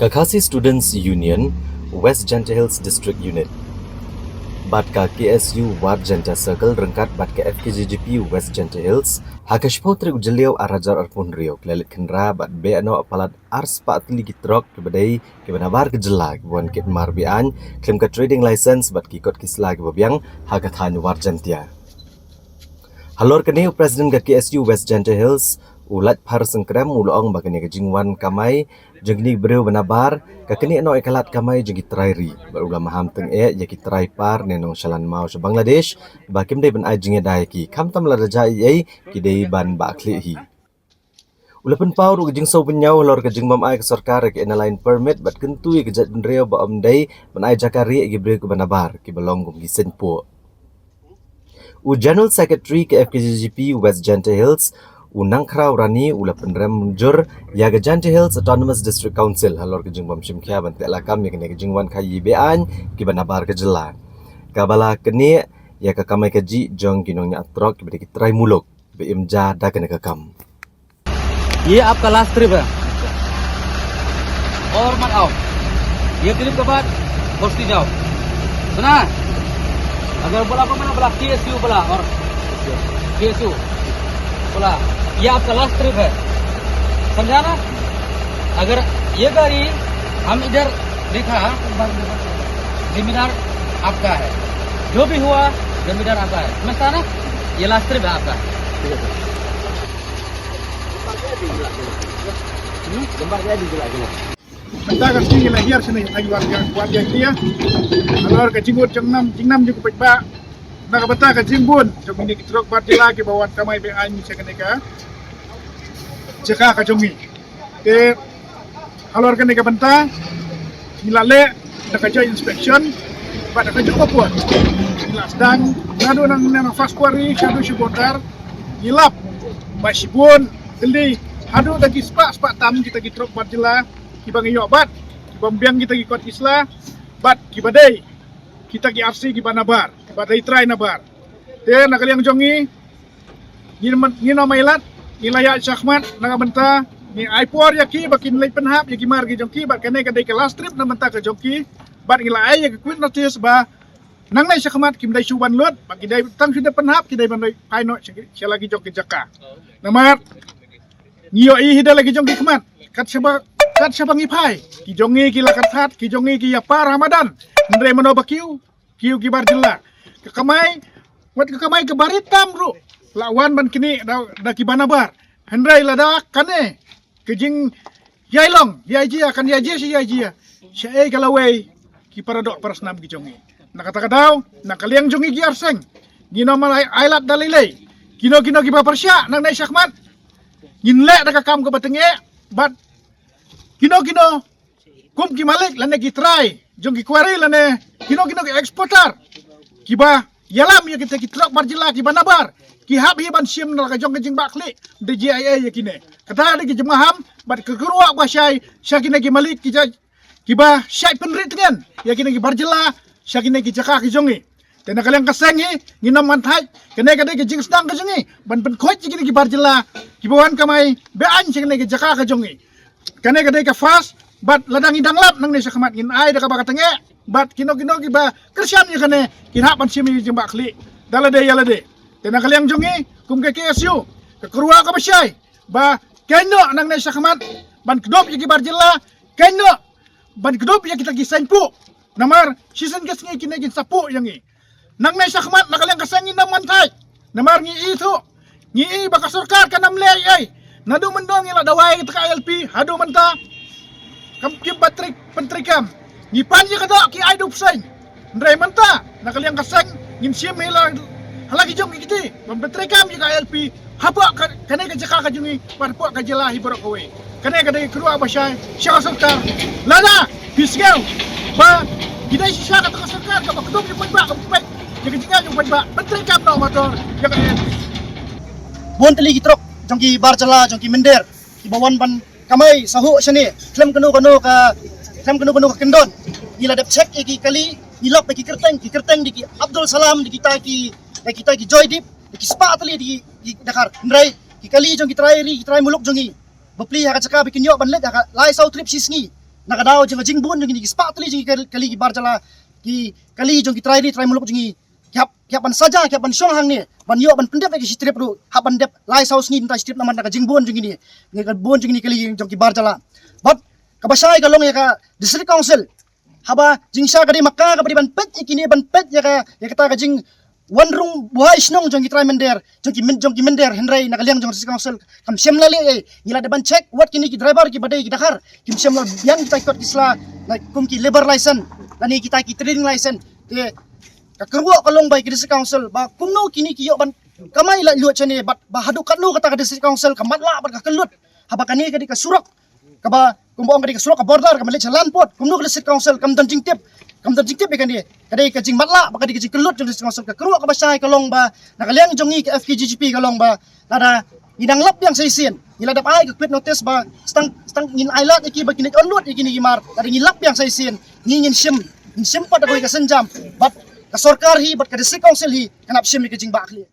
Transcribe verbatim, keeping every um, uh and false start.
Ka Khasi Students Union West Jaintia Hills District Unit bad ka K S U War Jaintia Circle ryngkat bad ka F K J G P West Jaintia Hills ha ka shiphew tarik u Jylliew ar hajar arphew hynriew ki la leit khynra bad beh noh palat ar spah tylli ki trok kiba dei kiba nabar ka jylla kiba wan kit mar be-aiñ khlem ka trading license bad ki kot ki sla kiba biang ha ka thaiñ War Jaintia. Halor kane u President ka K S U West Jaintia Hills u Laitphar Sengkrem u la ong ba kane ka jingwan kamai jong kine ki briew ba nabar ka knieh noh ïa ka lad kamai jong ki trai ri bad u la maham tyngeh ïa ki trai par ne nongshalan maw sha Bangladesh ba kim dei ban ai jingïada ïa ki khamtam lada jia ei ei ki dei ban bah khlieh hi. U la pynpaw ruh ka jingsngewbha halor ka jingbym ai ka sorkar ïa ka Inner Line Permit bad kyntu ïa ka jaitbynriew ba ym dei ban ai jaka rieh ïa ki briew kiba nabar kiba long kum ki seiñpuh. U General Secretary ka F K J G P West Jaintia Hills u Nangkhraw Rani u la pynrem mynjur ïa ka Jaintia Hills Autonomous District Council halor ka jingbym shim khia ban teh lakam ïa kane ka jingwan khaii be-aiñ kiba nabar ka jylla kaba la knieh ïa ka kamai kajih jong ki nongñiah trok kiba dei ki trai muluk ba im ja da kane ka kam. ये आपका लास्ट ट्रिप है, और मत आओ। ये ट्रिप के बाद बस्ती जाओ, सुना? अगर बोला को मैंने बोला केएसयू बोला, और केएसयू बोला ये आपका लास्ट ट्रिप है, समझा ना? अगर ये गाड़ी हम इधर देखा, जिम्मेदार आपका है, जो भी हुआ जिम्मेदार आपका है, समझता ना? ये लास्ट ट्रिप है आपका। Mynta ka sngi ngi la hiar shane ha War Jaintia. Halor ka jingud jingnam jingnam jong ki paidbah na ka bynta ka jingbun jong kine ki trok bar jylla kiba wan kamai be-aiñ sha kane ka jaka ka jong ngi. Te halor kane ka bynta ngi la leh da ka joint inspection bad da ka joint report. Ngi la sdang naduh na first quarry shaduh sha border. Ngi lap ba shibun tylli haduh da ki spah spah tam kita ki trok bar jylla kiba ngi ïoh bat, kiba ym biang kita ki kot ki sla bad kiba dei kita ki R C kiba nabar, kiba dei trai nabar. Te na ka liang jong ngi ngi ym ai lad, ngi la ïaid shakhmat na ka bynta ngi ai por ïa ki ba kin leit pynhap ïa ki mar ki jong ki bad kane ka dei ka last trip na bynta ka jong ki bad ngi la ai ïa ka quit notice ba nangne shakhmat kim dei shu wan lut ba ki dei tang shu dei pynhap, ki dei ban dei phai noh sha la ki jong ki jaka. Namar ngi ïohi hi da la ki jong ki khmat kat shaba kat shaba ngi phai ki jong ngi ki la kynthad, ki jong ngi ki ïa par ha madan. Hynrei mano ba kiew, kiew ki bar jylla. Ka kamai, wat ka kamai ka bari tam ruh la wan ban knieh da ki ba nabar. Hynrei lada kane ka jingïailong ïaijia, kan ïaijia shi ïaijia, shaei ka lawei ki paradoh parasnam ki jong ngi. Na kata ka daw na ka liang jong ngi ki arseng ngin ym ai lad da lei lei. Kino kino kiba pyrshah nangne shakhmat ngin leh da ka kam kaba tyngeh bad kino kino kum ki malik lane ki trai jong ki quarry lane kino kino ki exporter kiba ïalam ïa kita ki trok bar jylla kiba nabar ki hap hi ban shim na ka jong ka jingbah khlieh da G I A ïa kine. Kata da ki jingmaham bad ka kyrwoh ba shai sha kine ki malik ki jait kiba shait pynrit tngen ïa kine ki bar jylla sha kine ki jaka ki jong ngi. Te na ka liang ka seng hi ngin ym man thait, kane ka dei ka jingsdang ka jong ngi ban pynkhuid ïa kine ki bar jylla kiba wan kamai be-aiñ sha kine ki jaka ka jong ngi. Kane ka dei ka first bad lada ngi dang lap nangne shakhmat ngin ai da kaba ka tyngeh bad kino kino kiba kyrshan ïa kane kin hap ban shim ïa ki jingbah khlieh da lade ïa lade. Te na ka liang jong ngi kum ka K S U ka kyrwoh kaba shai ba kynnoh nangne shakhmat ban kdup ïa ki bar jylla, kynnoh ban kdup ïa kita ki seng puh. Namar shisien ka sngi kine kin sa puh ïa ngi. Nangne shakhmat na ka liang ka seng ngin ym man thait. Namar ngi i thuh, ngi i ba ka sorkar kan ym leh ei ei. Naduh mynno ngi la dawai kita ka I L P haduh mynta kam kim pat pyntreikam. Ngi pan ïa ka doh ki ai duh pyrshah. Hynrei mynta na ka liang ka seng ngin shim hi la ha la ki jong ki kti ban pyntreikam ïa ka I L P hapoh kane ka jaka ka jong ngi bad hapoh ka jylla hi baroh kawei. Kane ka dei ka kyrwoh ba shai sha ka sorkar lada phi sngew ba ki dei shisha kata ka sorkar kaba kdup ïa u paidbah, kaba peit ïa ka jingeh jong u paidbah, pyntreikam noh mator ïa ka I L P. Bun tylli ki trok jong ki bar jylla jong ki mynder kiba wan ban kamai sahuh shane khlem kano kano ka khlem kano kano ka kyndon. Ngi la dep check ïa ki kali, ngi lap ïa ki kyrteng, ki kyrteng da ki Abdul Salam, da kita ki da kita ki Joydip, da ki spah tylli da ki Dakhar. Hynrei ki kali jong ki trai ri, ki trai muluk jong ngi bapli ha ka jaka ba kin ïoh ban leit ha ka lai saw trip shi sngi. Na ka daw jong ka jingbun jong kine ki spah tylli jong ki kal-, kali ki bar jylla, ki kali jong ki trai ri trai muluk jong ngi, ki hap, ki hap ban saja, ki hap ban shong hangne ban ïoh ban pyndep ïa ki shi trip ruh, hap ban dep lai saw sngi bynta shi trip namar na ka jingbun jong kine, na ka bun jong kine kali jong ki bar jylla. Bad kaba shai ka long ïa ka District Council, haba jingshisha ka dei ma ka kaba dei ban peit ïa kine, ban peit ïa ka, ïa kata ka jingwan rung buhai shnong jong ki trai mynder, jong ki myn-, jong ki mynder, hynrei na ka liang jong District Council kam shym la leh ei. Ngi la dep ban check wat kine ki driver kiba dei ki dkhar, kim shym la biang kita ki kot ki sla, na kum ki labour license lane kita ki trading license. Te ka kyrwoh ka long ba ïa ki District Council ba kumno kine ki ïoh ban kamai laitluid shane, bad ba haduh katno kata ka District Council ka matlah bad ka kyllut, haba kane ka dei ka surok kaba, kumba ong, ka dei ka surok ka border kaba leit sha Lanpot. Kumno ka District Council kam don jingtip, kam don jingtip ïa kane? Ka dei ka jingmatlah bad ka dei ka jingkyllut jong District Council. Ka kyrwoh kaba shai ka long ba na ka liang jong ngi ka F K J G P ka long ba lada ngi dang lap biang sa shisien, ngi la dep ai ka quit notice ba stang, stang ngin ai lad ïa ki ba kin leit onload ïa kine ki mar. Lada ngi lap biang sa shisien, ngi ngin shim, ngin shim pat da kawei ka sienjam, bad ka sorkar hi bad ka District Council hi kan hap shim ïa ka jingbakla.